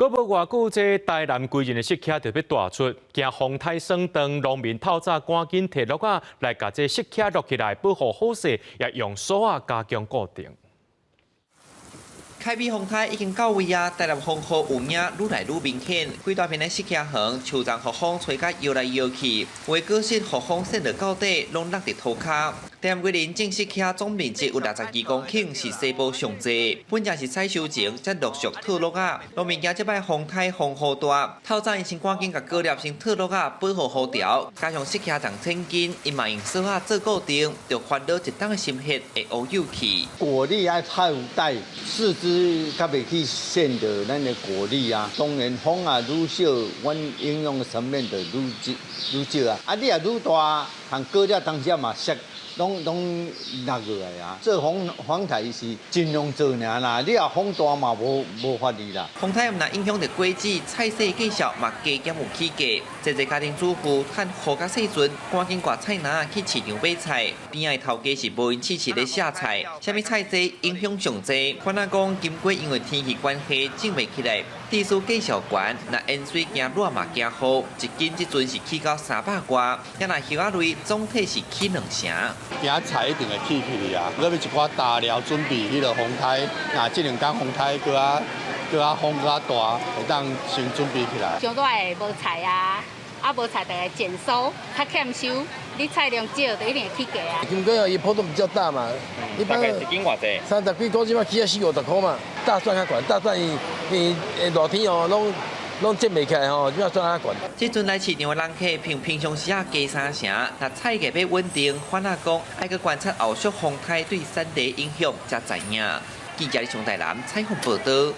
閣無偌久，這台南歸仁的釋茄就欲大出，驚風颱霜凍，農民透早趕緊提碌仔來共這釋茄碌起來，保護好勢，也用索仔加強固定。開米風颱已經到位啊！台南風雨有影愈來愈明顯，規大片的釋茄園樹叢予風吹甲搖來搖去，有的果實予風扇落到底，攏落佇塗跤。台南歸仁種釋茄總面積有62公頃，是西部上濟。本正是採收前，才陸續套碌仔。農民驚這擺風颱風雨大，透早𪜶先趕緊共果粒先套碌仔保護雨條，加上釋茄重千斤，𪜶嘛用索仔做固定，著煩惱一冬的心血會烏有去。果粒愛套袋，四肢較袂去跣著咱的果粒啊。當然風啊愈小，阮影響層面就愈少愈少啊。啊，你若愈大，和果粒當時嘛摔。攏攏落落來啊！做風風颱是盡量做爾啦，你若風大嘛無無法哩啦。風颱毋但影響著果子，菜市繼續嘛加減有起價。濟濟家庭主婦趁雨較細陣，趕緊掛菜籃去市場買菜。邊仔的頭家是無閒試試咧卸菜，啥物菜濟影響上濟。番仔講金瓜因為天氣關係種袂起來，地數繼續懸，若淹水驚熱嘛驚雨，一斤這陣是起到300外，也若葉仔類總體是起兩成。驚菜一定會起起去啊！閣欲一寡大料準備彼个風颱，若這兩工風颱閣較閣較風閣較大，會當先準備起來。傷熱會無菜啊，啊無菜就會減收，較欠收。你菜量少，就一定會起價啊。金瓜伊波動比較大嘛，一般一斤偌濟？30幾塊，這擺起啊四五十箍嘛。大蒜較懸，大蒜伊伊熱天哦，攏攏種袂起來吼，這擺蒜較懸。這陣來市場的人客比平常時仔加三成，若菜價欲穩定，番仔講愛閣觀察後續風颱對產地影響，才知影。記者李松台南採訪報道。